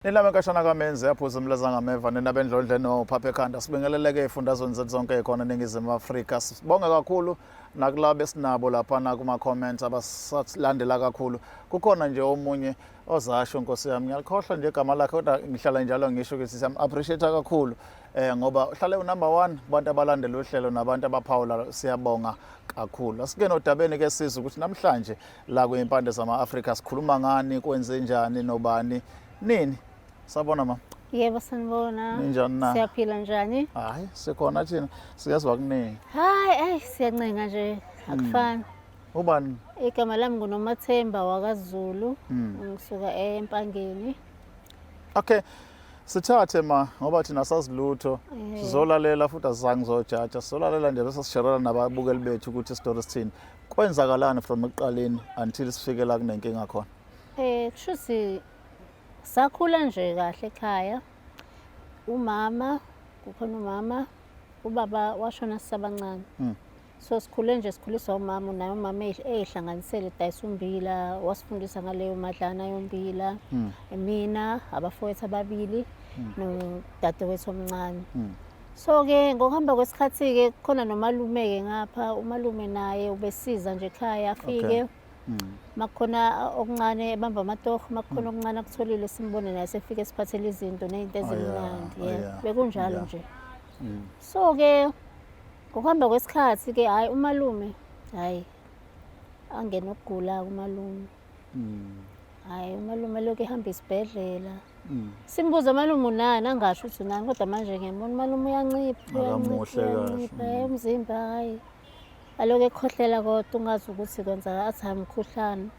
Nilame nkashana kamenzi yaphuza umlaza ngameva ninabendlondle nophapha ekhanda. Sibingeleleke ezifundazweni zethu zonke ekhona eNingizimu Afrika. Sibonge kakhulu nakulabo esinabo laphana kuma-comments abasilandela kakhulu. Kukhona nje omunye ozasho, nkosi yami, ngiyalikhohlwa nje igama lakhe, kodwa ngihlala njalo ngisho ukuthi siyam-appreciate kakhulu ngoba uhlale unumber 1 kubantu abalandela uhlelo nabantu abaphawula. Siyabonga kakhulu. Asike nodabeni ke sizwe ukuthi namhlanje la kwimpande zama-Afrika sikhuluma ngani, kwenze njani, nobani, nini. Sabona ma. Yebo, sanibona. Ninjani na? Siyaphila, njani? Hayi, sikhona thina, siyezwa kuningi. Hayi, ayi, siyancenga nje, akufani. Ubani? Igama lami nguNomathemba wakaZulu. Ngisuka eMpangeni. Okay. Sithathe ma, ngoba thina sazi lutho. Sizolalela futhi asizange ngizojaja. Sizolalela nje bese sisharela nababukeli bethu ukuthi isitori sithini. Kwenzakalani from ekuqaleni until sifike la kunenkinga khona? Kushuthi sakhula nje kahle ekhaya. Umama, kukhona umama, ubaba washona sisabancane. So sikhule nje sikhuliswa umama, naye umama eyihlanganisele edayisa umbila, wasifundisa ngaleyo madlana yombila. Mina, abafowethu ababili nodadewethu omncane. So ke ngokuhamba kwesikhathi ke khona nomalume ke ngapha, umalume naye ubesiza nje ekhaya afike. Makukhona okuncane ebamba amatoho, makukhona okuncane akutholile simbone naye sefike siphathele izinto nezinto ezimnandi. Bekunjalo nje. So ke ngokuhamba kwesikhathi ke, hayi, umalume, hayi, angena ukugula umalume. Hayi, umalume lokhu ehamba isibhedlela. Simbuza, "Malume, unani?" Angasho ukuthi unani, kodwa manje ngiyambona umalume uyancipha, uyancipha, Akamuhle kahle. uyancipha, umzimba, hayi. Aloku ekhohlela kodwa ungazi ukuthi kwenzeka, athi hayi, umkhuhlane.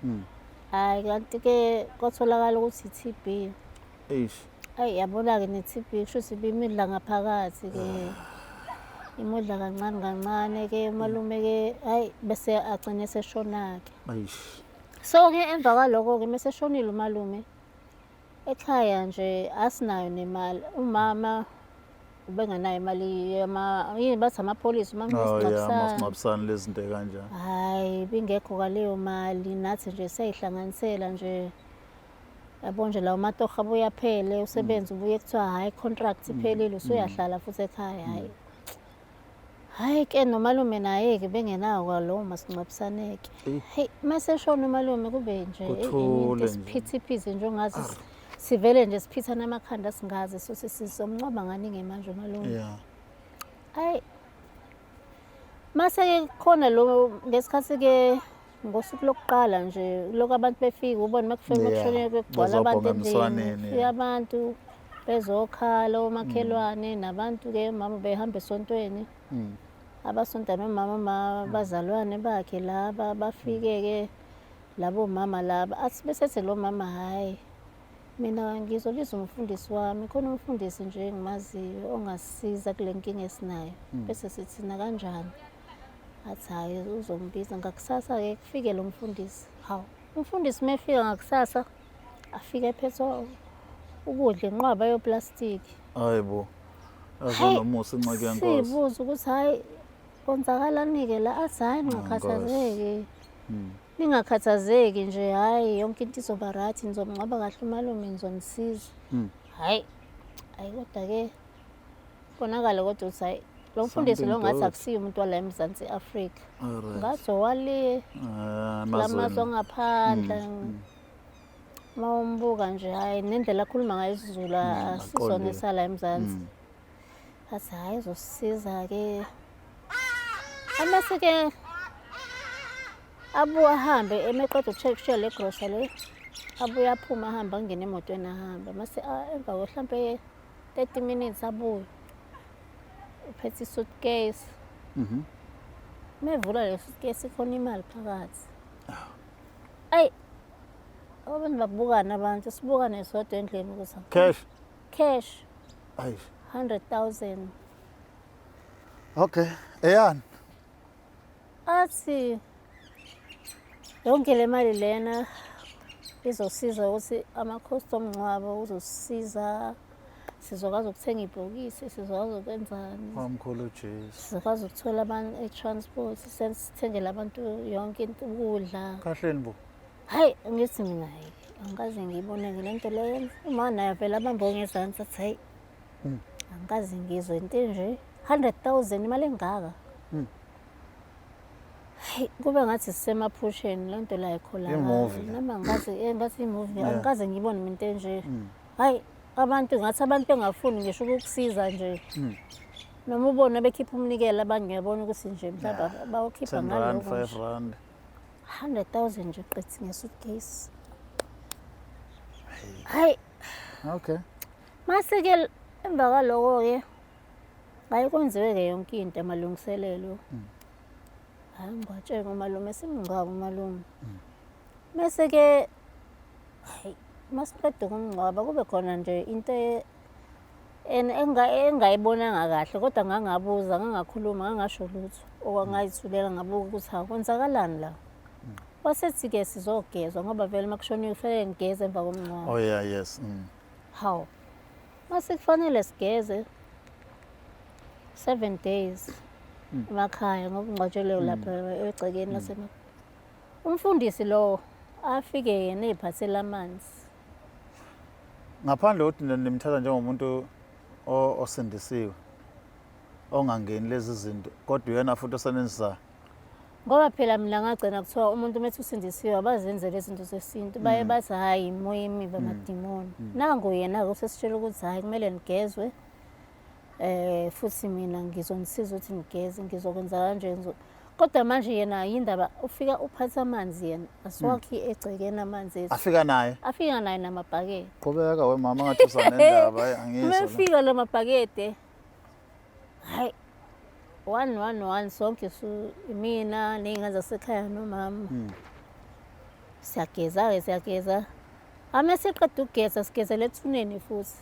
Hayi, kanti ke kwatholakala ukuthi i-TB. Eish. Ayi, yabona-ke ne-TB kusho ukuthi ibimidla ngaphakathi-ke. Imudla kancane kancane-ke umalume-ke, hayi, bese agcine eseshona-ke. Eish. So-ke emva kwaloko-ke mese eshonile umalume, ekhaya nje asinayo nemali. Umama ubengenayo imali yama, yini bathi, amapholisi, umama Oh yeah, unesingcwabisane. Masingcwabisane lezinto kanjani. Hayi, bingekho kwaleyo mali, nathi nje siyayihlanganisela nje. Yabo nje lawo matoho abuye aphele, usebenze ubuye kuthiwa hhayi, contract iphelile, usuyahlala futhi ekhaya, hhayi. Hhayi ke nomalume naye-ke bengenawo kwalowo masingcwabisane-ke. Hey, mase eshona umalume kube nje enye into Kuthule nje. esiphithiphithi nje ongazi sivele nje siphithana amakhanda, singazi sothi sizomncwaba ngani-ke manje umalume. Hayi. Mase khona lo ngesikhathi ke ngosuku lokuqala nje lokhu abantu befika, ubone makufika makushone kugcwala abantu Bezobhonga endlini, emswaneni, kufika abantu bezokhala, omakhelwane nabantu ke, mama behamba esontweni. Abasonta nomama bazalwane bakhe laba bafike ke labo mama laba, athi besethe lo mama, "Hayi, mina ngizobiza umfundisi wami, khona umfundisi nje engimaziyo ongasisiza kule nkinga esinayo." Bese sithi, "Nakanjani?" Athi, "Hhayi, uzombiza ngakusasa-ke." Kufike lo mfundisi. Hawu, umfundisi uma efika ngakusasa afike ephethe ukudla, inqwaba yoplastiki. Hayibo. Azonomusa inceke yenkosi. Sibuza ukuthi, "Hhayi, kwenzakalani-ke la?" Athi, "Hhayi, ningakhathazeki, ningakhathazeki nje, hhayi, yonke into izoba right, nizomngcwaba kahle umalume, ngizonisiza." Hhayi, hhayi, kodwa-ke konakala kodwa ukuthi hhayi, lo mfundisi lo ngathi akusiyo umuntu wala eMzansi Afrika. Ngathi owale la mazwe angaphandle. Uma umbuka nje, hhayi, nendlela akhuluma ngayo isiZulu asisona esala eMzansi. Athi, "Hhayi, uzosisiza-ke." Amase-ke abuye ahambe emeqeda ukushiya le grosa le, abuye aphume ahambe angene emotweni ahambe. Mase emva kwe hlampe 30 minutes abuye uphethe i-suitcase. Mevula le suitcase khona imali phakathi. Ayi, abantu babukana, abantu sibukane sodwa endlini ukuthi Cash. Cash. Ayish. 100,000. Okay. Eyani? Athi yonke le mali lena izosiza ukuthi ama-cost omngcwabo uzosisiza, sizokwazi ukuthenga ibhokisi, sizokwazi ukwenzani. Wamkhulu Jesu. Sizokwazi ukuthola abantu i-transport, sithengele abantu yonke into, ukudla. Kahleni bo. Hayi, ngithi mina, hayi. Angikaze ngiyibone-ke le nto leyo. Uma naye vele abambe ngezansi athi hayi, angikaze ngizwe into enje. 100,000 imali engaka. Hayi, kube ngathi sisemaphusheni le nto la ayikholakali. I-movie le. Noma angikaze, ngathi i-movie, angikaze ngiyibone mina into enje. Hayi, abantu ngathi abantu bengafuni ngisho ukukusiza nje. Noma ubone bekhipha umnikelo abanye uyabona ukuthi nje mhlawumbe bawukhipha 10 rand, ngaloko 5 nje. rand. 100,000 nje qithi nge-suitcase. Hayi, Okay. mase-ke emva kwaloko-ke hayi kwenziwe-ke yonke into amalungiselelo. Hayi ngingcwatsheke umalume, simngcwabe umalume. Mese-ke hayi masiqeda ukumngcwaba kube khona nje into engayibonanga kahle kodwa ngangabuza, ngangakhuluma, ngangasho lutho. Okwangayithulela ngabuka ukuthi hawu kwenzakalani la. Wasethi-ke sizogezwa ngoba vele uma kushoniwe kufanele nigeze emva komngcwabo. Oh yeah, yes. Hawu, mase kufanele sigeze 7 days emakhaya ngoba ungcwatshelwe lapha egcekeni lasema. Umfundisi lowo afike yena ey'phathele amanzi. Ngaphandle kokuthi nimthatha njengomuntu osindisiwe ongangeni lezi zinto, kodwa uyena futhi osenenza. Ngoba phela mina ngagcina kuthiwa umuntu uma ethi usindisiwe abazenzele izinto zesintu, baye bathi hhayi imoya emibi amadimoni. Nangu yena-ke usesitshela ukuthi hhayi kumele nigezwe, futhi mina ngizonisiza ukuthi nigeze, ngizokwenza kanje, kodwa manje yena yindaba ufika uphatha amanzi yena, asiwakhi egcekeni amanzi ethu. Afika naye? Afika naye namabhakede. Qhubeka we mama, ngathi usanendaba, hayi angizwa. Uma efika la mabhakede, hayi 1 1 1 sonke mina ney'ngane zasekhaya nomama. Siyageza-ke, siyageza. Ame siqeda ukugeza, sigezela ethuneni futhi.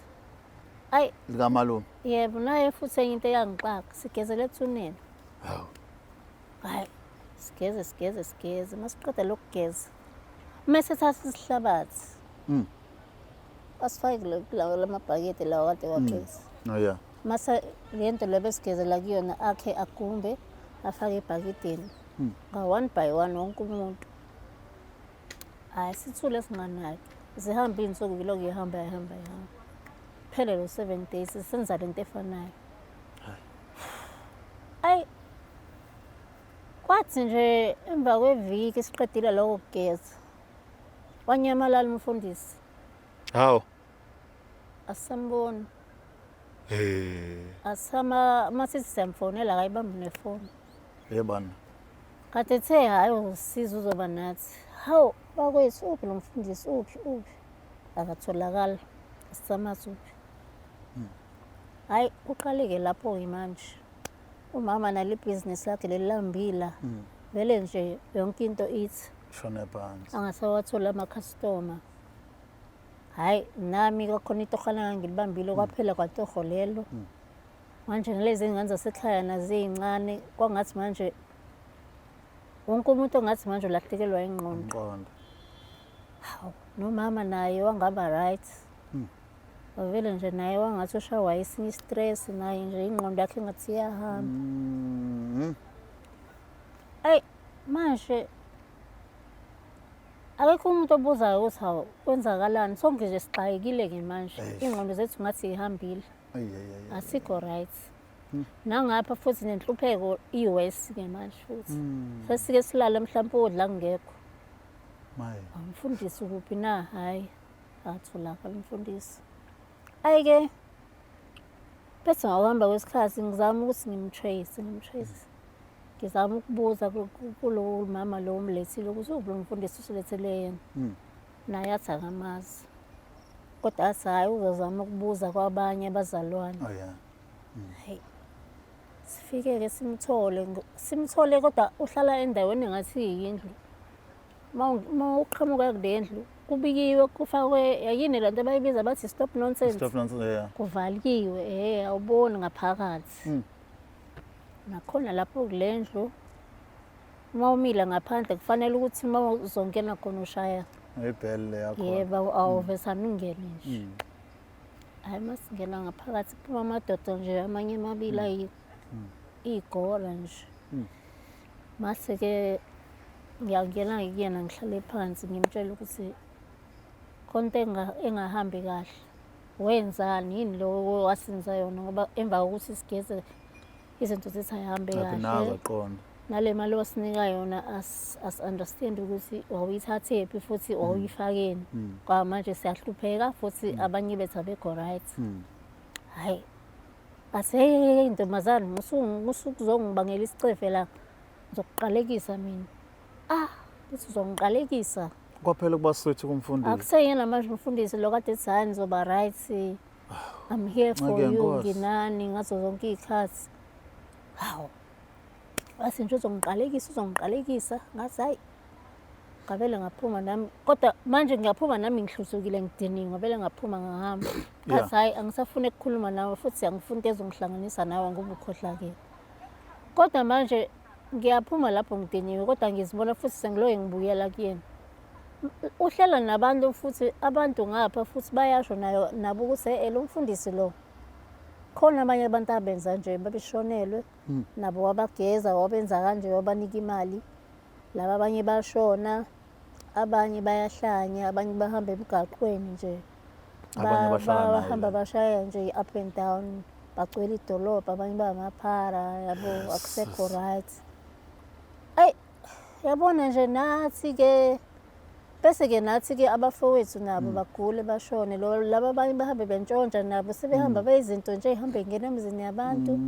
Ayi. Likamalume. Yebo, naye futhi enye into eyangixaka, sigezela ethuneni. Hawu. Hayi, sigeze, sigeze, sigeze. Masiqeda lokugeza, uma sethatha isihlabathi. Asifake kulawa lamabhakede lawa kade wageza. Oh yeah. Mase le nto le besigezela kuyona akhe agumbe afake ebhakedeni. Nga one by one wonke umuntu. Hayi sithule singanaki. Zihamba iy'nsuku yilokhu ihamba ihamba ihamba. Phele lo 7 days senza lento efanayo. Ayi kwathi nje emva kweviki siqedile lokho kugeza. Wanyamalala umfundisi. Hawu. Asamboni. Eh. Asama masithi siyamfonela akayibambi nefoni. Yebana. Kade ethe hayi uzosiza uzoba nathi. Hawu bakwethu uphi lo mfundisi uphi uphi? Akatholakala. Asamazi uphi. Hayi kuqaleke lapho-ke manje. Umama nale business lakhe lelambila. Vele nje yonke into ithi shone phansi. Angasawathola ama-customer. Hayi nami kwakhona itohwana ngilibambile kwaphela kwatoho lelo. Manje nalezi ngane zasekhaya nazincane kwangathi manje wonke umuntu ongathi manje ulahlekelwa ingqondo. Umqondo. Hawu, nomama naye wangaba right. Wavele nje naye wangathi ushawa esinye stress naye nje ingqondo yakhe ngathi iyahamba. Ayi manje akekho umuntu obuzayo ukuthi hawu kwenzakalani, sonke nje sixakekile ke manje. Ingqondo zethu ngathi ihambile. Asikho right. Nangapha futhi nenhlupheko iwest ke manje futhi. Sesike silale mhlawumbe ukudla kungekho. Maye. Umfundisi kuphi na? Hayi atholakala umfundisi. Ayike bese ngokuhamba kwesikhathi ngizama ukuthi ngimtrace, ngimtrace. Ngizama ukubuza kulo mama lo umlethile ukuthi uphi lo mfundisi usilethele yena. Naye athi akamazi. Kodwa athi hhayi uzozama ukubuza kwabanye abazalwane. Oh yeah. Hey. Sifike-ke simthole, simthole kodwa uhlala endaweni engathi iyindlu. Uma uqhamuka kule ndlu kubikiwe kufakwe yini le nto abayibiza bathi stop nonsense. Stop nonsense, yeah. Kuvaliwe, awuboni ngaphakathi. Nakhona lapho kule ndlu uma umile ngaphandle kufanele ukuthi uma uzongena khona ushaya ibhele yakho. Yebo, awuvesana ungene nje. Hayi masingena ngaphakathi kuphuma amadoda nje amanye amabili ayigora nje. Mase ke ngiyangena kuyena ngihlale phansi ngimtshela ukuthi Khona into engahambi kahle. Wenzani yini lo wasenza yona ngoba emva kokuthi sigeze izinto zethu ayihambe kahle. Nale mali owasinika yona as understand ukuthi wawuyithathephi futhi wawuyifakeni. Kwa manje siyahlupheka futhi abanye bethu abekho right. Hayi. Athi hey hey hey ntombazane musukuzongibangela isicefe la. Ngizokuqalekisa mina. Ah, uthi uzongiqalekisa. Kwaphela ukuba sweet kumfundisi. Akuseyena manje umfundisi lo kade ethi hayi nizoba right. I'm here for you nginani ngazo zonke iy'khathi. Hawu. Wathi nje uzongiqalekisa uzongiqalekisa. Ngathi hayi ngavele ngaphuma nami kodwa manje ngiyaphuma nami ngihluzukile ngidiniwe ngavele ngaphuma ngahamba. Ngathi hayi angisafuni ukukhuluma nawe futhi angifuni into ezongihlanganisa nawe ngoba ukhohlakele. Kodwa manje ngiyaphuma lapho ngidiniwe kodwa ngizibona futhi sengiloke ngibuyela kuyena. Uhlela nabantu futhi abantu ngapha futhi bayasho nayo nabo ukuthi eh lo mfundisi lo khona abanye abantu abenza nje babeshonelwe nabo wabageza wabenza kanje wabanika imali laba abanye bashona abanye bayahlanya abanye bahamba emgaqweni nje. Abanye bahlala naye Bahamba la. bashaya nje i-up and down bagcwele idolobha abanye bangamaphara yabo akusekho right. Ayi yabona nje nathi-ke bese-ke nathi-ke abafowethu nabo bagule bashone lo laba abanye bahambe bentshontsha nabo sebehamba beyizinto nje ey'hambe y'ngena emizini yabantu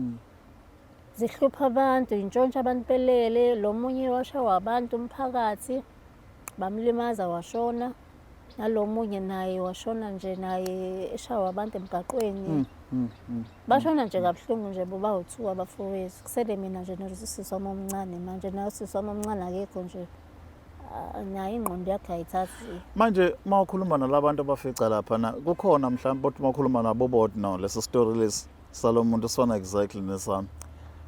zihlupha abantu y'ntshontsha abantu belele lo munye washawa abantu umphakathi bamlimaza washona. Nalo munye naye washona nje naye eshawa abantu emgaqweni. Bashona nje kabuhlungu nje boba u-two abafowethu. Kusele mina nje nosisi wami omncane manje naye usisi wami omncane akekho nje. Ah, naye ingqondo yakhe ayithathi. Manje uma ukhuluma nalabantu abafica lapha na kukhona mhlawumbe othi uma ukhuluma nabo bodwa no lesi story lesi salo muntu sifana exactly nesami.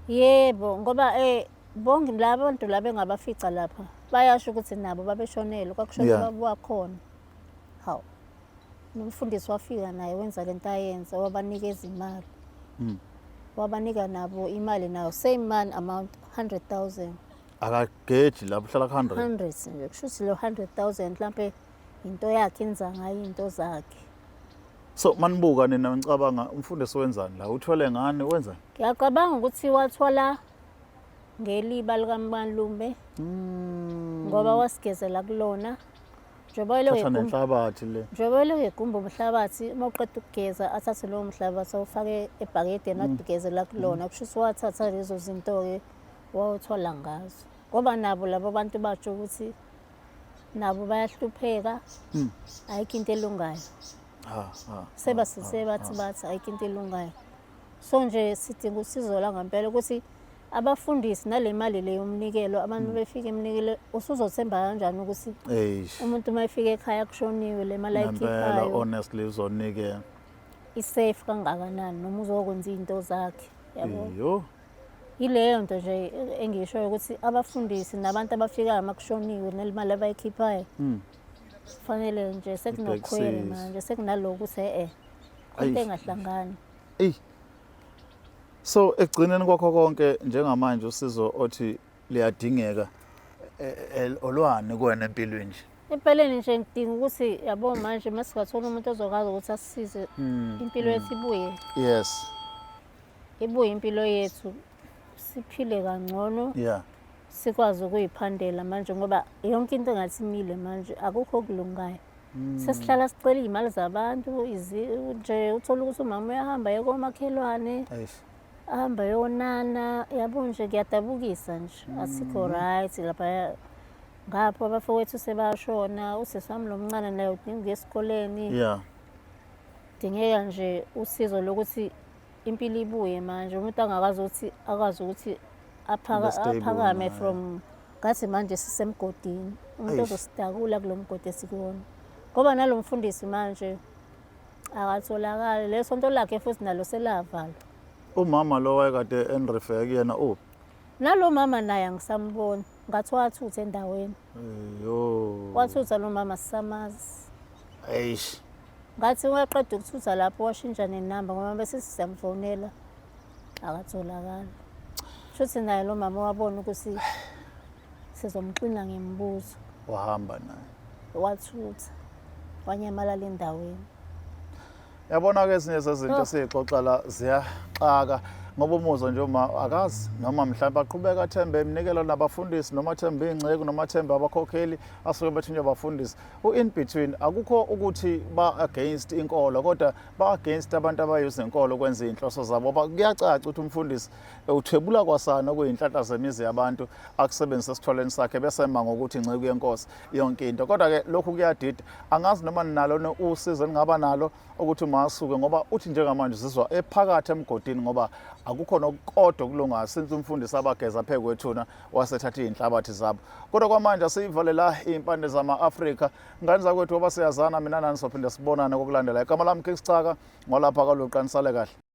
Yebo, ngoba bonke laba bantu laba engabafica lapha bayasho ukuthi nabo babeshonelwe kwakushona ubaba wakhona. Hawu. Nomfundisi wafika naye wenza lento ayenza wabanikeza imali. Wabanika nabo imali nayo same money amount 100,000. Akageji lapho uhlala ku 100. 100 nje kusho ukuthi lo 100,000 mhlampe into yakhe enza ngayo into zakhe. So manibuka nina ngicabanga umfundisi wenzani la uthwele ngani wenzani? Ngiyacabanga ukuthi wathola ngeliba likamalume ngoba wasigezela kulona. Njengoba Thatha nenhlabathi le. Njengoba elokhu egumba umhlabathi uma uqeda ukugeza athathe lowo mhlabathi awufake ebhakedeni agezela kulona kusho ukuthi wathatha lezo zinto-ke wawuthola ngazo. Ngoba nabo labo bantu basho ukuthi nabo bayahlupheka ayikho into elungayo. Sebathi bathi ayikho into elungayo. So nje sidinga usizo la ngempela ukuthi abafundisi nale mali le yomnikelo abantu befika eminikelo usuzothemba kanjani ukuthi umuntu uma efika ekhaya kushoniwe le mali ayikhiphayo honestly uzonikela i-safe kangakanani noma uzokwenza izinto zakhe yabo. Yileyo nto nje engishoyo ukuthi abafundisi nabantu abafikayo uma kushoniwe nale mali abayikhiphayo kufanele nje sekunokhwele manje sekunalokhu ukuthi e-e into engahlangani. Eyi. So ekugcineni kwakho konke njengamanje usizo othi liyadingeka olwani kuwena empilweni nje? Empeleni nje ngidinga ukuthi yabo manje masingathola umuntu ozokwazi ukuthi asisize impilo yethu ibuye. Yes. Ibuye impilo yethu siphile kangcono. Sikwazi ukuyiphandela manje ngoba yonke into engathi imile manje akukho okulungayo. Sesihlala sicela iy'mali zabantu nje uthola ukuthi umama uyahamba aye komakhelwane ahamba ayonana yabo nje kuyadabukisa nje asikho right lapha ngapho abafowethu sebashona usisi wami lo mncane naye udinga ukuya esikoleni. Dingeka nje usizo lokuthi impilo ibuye manje umuntu angakwazi ukuthi akwazi ukuthi aphakame from ngathi manje sisemgodini umuntu ozosidakula kulo mgodi esikuwona ngoba nalo mfundisi manje akatholakali leso nto lakhe futhi nalo selavalwa. Umama lo wayekade enrefer kuyena uphi? Nalo mama naye angisamboni ngathi wathutha endaweni. Yo. Wathutha lo mama sisamazi. Eish. Ngathi waqeda ukuthutha lapho washintsha nenamba ngoba bese siyamfonela akatholakali. Shuthi naye lo mama wabona ukuthi sizomxina ngemibuzo. Wahamba naye. Wathutha. Wanyamalala endaweni. Yabona-ke ezinye zezinto esiyixoxa la ziyaxaka ngoba umuzwa nje uma akazi noma mhlawumbe aqhubeka athembe iminikelo nabafundisi noma athembe iy'nceku noma athembe abakhokheli asuke bethunywa abafundisi. U-in between, akukho ukuthi ba-against inkolo, kodwa ba-against abantu abayuza inkolo ukwenza iy'nhloso zabo, ngoba kuyacaca ukuthi umfundisi uthwebula kwasana okuyinhlanhla zemizi yabantu akusebenzise esitholeni sakhe bese ema ngokuthi inceku yenkosi yonke into. Kodwa-ke lokhu kuyadida, angazi noma ninalo usizo eningaba nalo ukuthi uma asuke, ngoba uthi njengamanje uzizwa ephakathi emgodini ngoba akukho nokukodwa okulungayo since umfundisi abageza phezu kwethuna wasethatha iy'nhlabathi zabo. Kodwa kwamanje asiyivale la iy'mpande zama-Afrika. Ngane zakwethu, ngoba siyazana mina nani, sophinde sibonane kokulandela. Igama lami King Sicaka, ngolapha kaLuqa, nisale kahle.